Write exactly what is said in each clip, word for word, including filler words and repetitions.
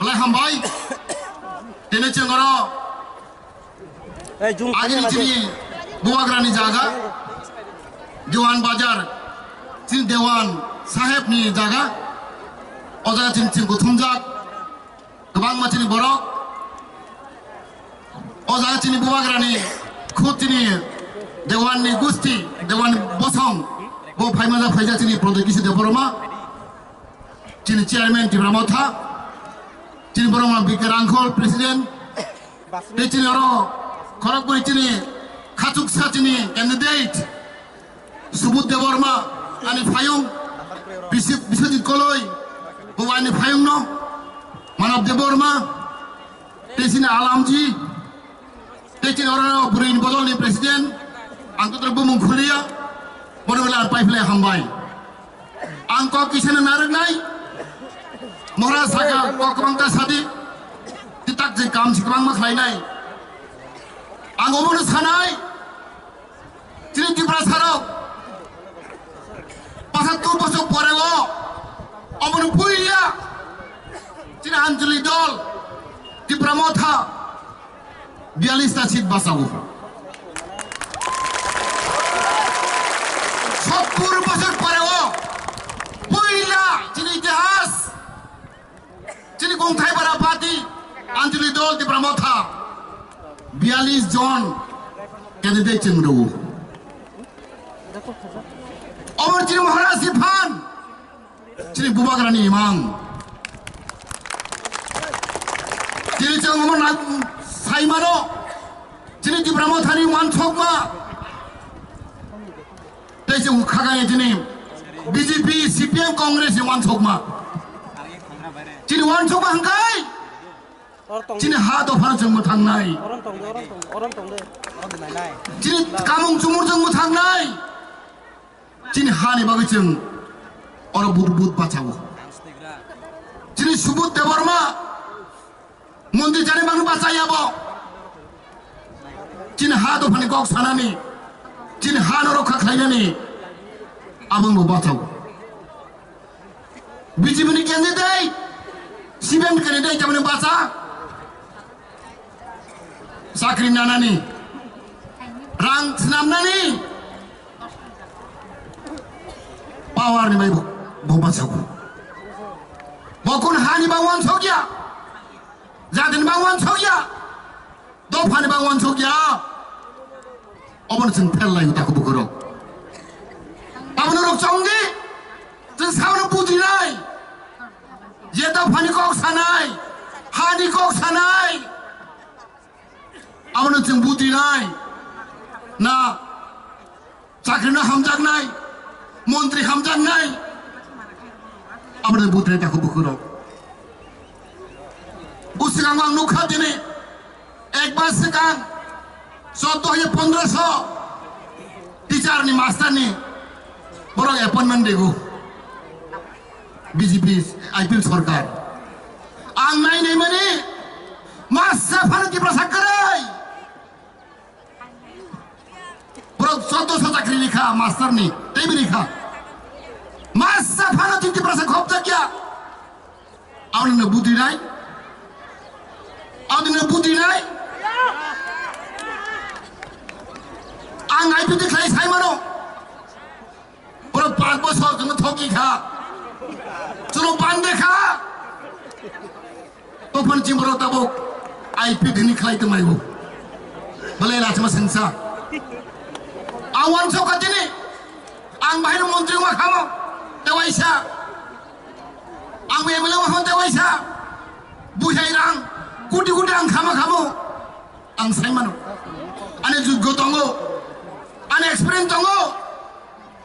Belai hambai. Tini chwng oro Ei, jung agini phai chini bubagrani jaga, Dewan Bazar, chini Dewan Saheb ni jaga. O jaga chini chwng kuthumjak. Kwbangma chini borok. O jaga chini bubagrani khud chini Dewan ni gusti, Dewan bosong. Bo phaima jak phaijak chini Pradyot Kishore Debbarma. Chini chairman Tipra Motha. Chini borok ma B K Rangkhol president. Tei chini oro khorokbwi chini khachuksa chini candidate. Subudh Debbarma, ani phayung, Bisw-, Biswajit Koloi, bo ani phayung no, Manav Debbarma, tei chini Alamji, tei chini oro bwrwini bodolni president, ang totro bumung khuliya, bono belai ang paiphlai hambai. Ang kok kisano narwknai, Maharaj saka kok kwbangta sadi, tei tak je kam si kwbangma khlainai. Ang omono sanai, Chini Tiprasa rok, pasattur bosor pore o, omono puila, chini Anjali dol, Tipra Motha, biyallis ta seat bachago. Sottur bosor pore o, puila, chini itihas, Chini kongthai bara party, Anjali dol Tipra Motha, biyallis jon candidate chwng rwo. Obo chini Maharaj ni phan, chini bubagrani imang. Chini chwng omo na saimano, chini Tipra Mothani uansukma. Tei chwng khagai chini B J P, C P M, Congress ni uansukma. Chini uansukma hwnkhe chini ha dophano chwng mwthangnai. Chini kamung chumur chwng mwthangnai. Chini hani bagwi chwng oro but but bachao. Chini Subudh Debbarma Mondi jani bangwi bachaya bo. Chini ha dophani kok sanani, chini ha no rokha khlainani, aboni bo bachao. B J P ni candidate, C P M ni candidate tamni bacha. Chakri nanani, rang swnamnani, power ni bai bo, bo bachao. Bo kun hani bang uansukya. Jatini bang uansukya, dophani bang uansukya, obono chwng pherlaio takhuk bukhurok. Abono rok chongdi, chwng sabono bujinai, je dophani kok sanai, hani kok sanai, abono chwng bujinai na. Chakri no hamjaknai, montri hamjaknai, aboni butrai takhuk bukhurok. Bwswkango ang nukha tini, ek mas swkang, chwddo hajar pondroso teacher ni, master ni borok appointment rego B J P I P F T sorkar. Ang nai nai mani masa phano Tiprasa kwrwi. Borok chwddo so chakri rikha, master ni, tei bo rikha. Masa phano chini Tiprasa khopjakya. Aboni no budi nai. Aboni no budi nai. Ang I P T khlai sai mano. Borok panch bosor chwngno thoki kha. Chwngno bande kha. Tophan chimborok tabuk I P T ni khlai tongmaibo. Belai lachima sengsa. Ang uansukha tini. Ang bahai no montri wngma khamo. Tewaisa. Ang M L A wngma khamo tewaisa. Buhai rang. Kuti kuti ang khama khamo. Ang sai mano. Ani juggo tongo. Ani experience tongo.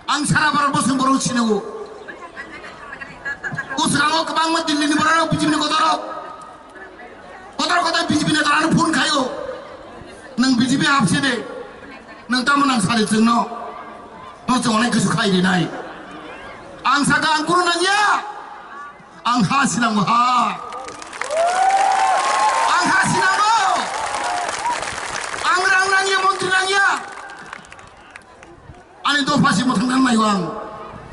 Ang sara Bharat bosong borok sinago. Usrango kwbangma Delhi ni borok, B J P ni kotorok. Kotor kotor B J P ni torano phone khayo. Nwng B J P hapsi de. Nwng tamo nang sari chwngno. No chwng onek kisu khai rinai. Ang saka ang kunu nangya. Ang ha sinango ha. Ang ha sinango. Ang rang nangya, montri nangya. Ani dopha si mwthang nang nai ang.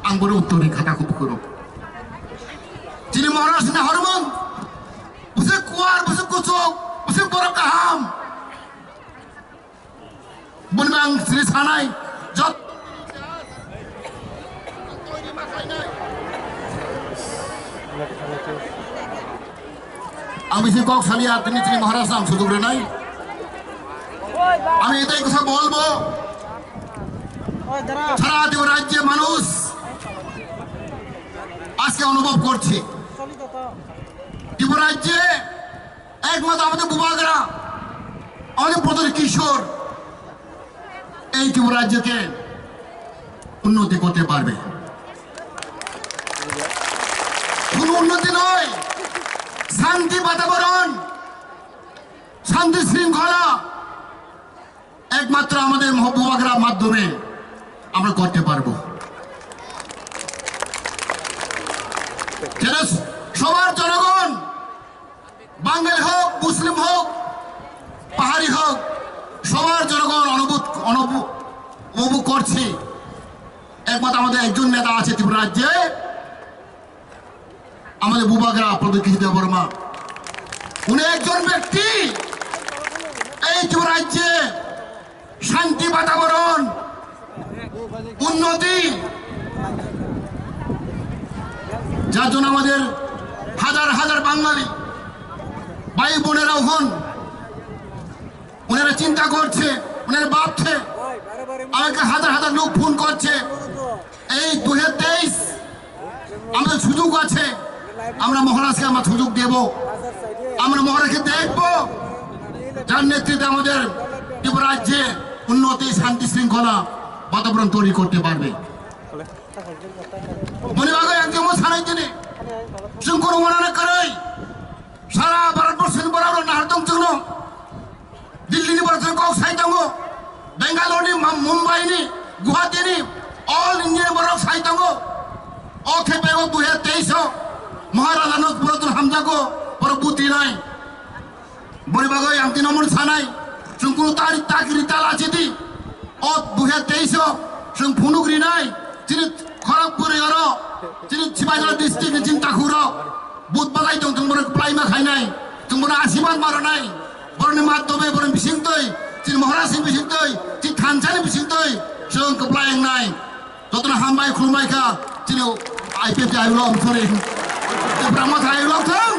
Ang bono uttor ri kha takhuk bukhurok. Chini Maharaj ni hormon. Bisi borok kaham. Bini ang sini sanai. Jot. Ang bisi kok saliya, tini tini Maharaj ang sujuk renai. আমি এটাই কথা বলবো, সারা ত্রিপুরা রাজ্যে মানুষ আজকে অনুভব করছে। ত্রিপুরা রাজ্যে একমাত্র আমাদের বুবাগরা, আমাদের প্রদীপ কিশোর এই ত্রিপুরা রাজ্যকে উন্নতি করতে পারবে। কোনো উন্নতি নয়, শান্তি বাতাবরণ, শান্তি শৃঙ্খলা একমাত্র আমাদের মহ-, বুবাগরার মাধ্যমে আমরা করতে পারবো। যেটা সবার জনগণ, বাঙালি হোক, মুসলিম হোক, পাহাড়ি হোক, সবার জনগণ অনুভূত, অনুভূ-, উপভোগ করছে। একমাত্র আমাদের একজন নেতা আছে ত্রিপুরা রাজ্যে, আমাদের বুবাগরা প্রদীপ কিশোর দেববর্মা। উনি একজন ব্যক্তি এই ত্রিপুরা রাজ্যে শান্তি বাতাবরণ, উন্নতি, যার জন্য আমাদের হাজার হাজার বাঙালি ভাই বোনেরাও হন, ওনারা চিন্তা করছে, ওনারা ভাবছে, আমাকে হাজার হাজার লোক ফোন করছে। এই দুই হাজার তেইশ আমাদের সুযোগ আছে, আমরা মহারাজকে আমরা সুযোগ দেব, আমরা মহারাজকে দেখব, যার নেতৃত্বে আমাদের ত্রিপুরা রাজ্যে উন্নতি, শান্তি শৃঙ্খলা বাতাবরণ তৈরি করতে পারবে। Boni bagwi ang tongmo sanai tini, chwng khorokma nana kwrwi, sara Bharatborsoni borok rok nahar tong chwngno. Delhi ni borok kok sai tongo, Bangalore ni, Ma-, Mumbai ni, Guwahati ni, all India ni borok sai tongo. O khe bego dui hajar teis o Maharaja no borok tun hamjago, borok buti nai. Boni bagwi ang tino mun sanai, chwng kunu tari takiri tala chidi. O dui hajar teis o chwng phunuk rinai, chini khorok bwrwi oro, chini Sipaijala district ni chini takhuk rok. But balai tong, chwng bono kwplai ma khainai, chwng bono asirwad ma rwnai, boroni madhyome, boroni bisingtwi, chini Maharaj ni bisingtwi, chini thansa ni bisingtwi, chwng kwplai wngnai. Jotono hambai khulumbai kha, chini I P F T I block, sorry, Tipra Motha I block thang,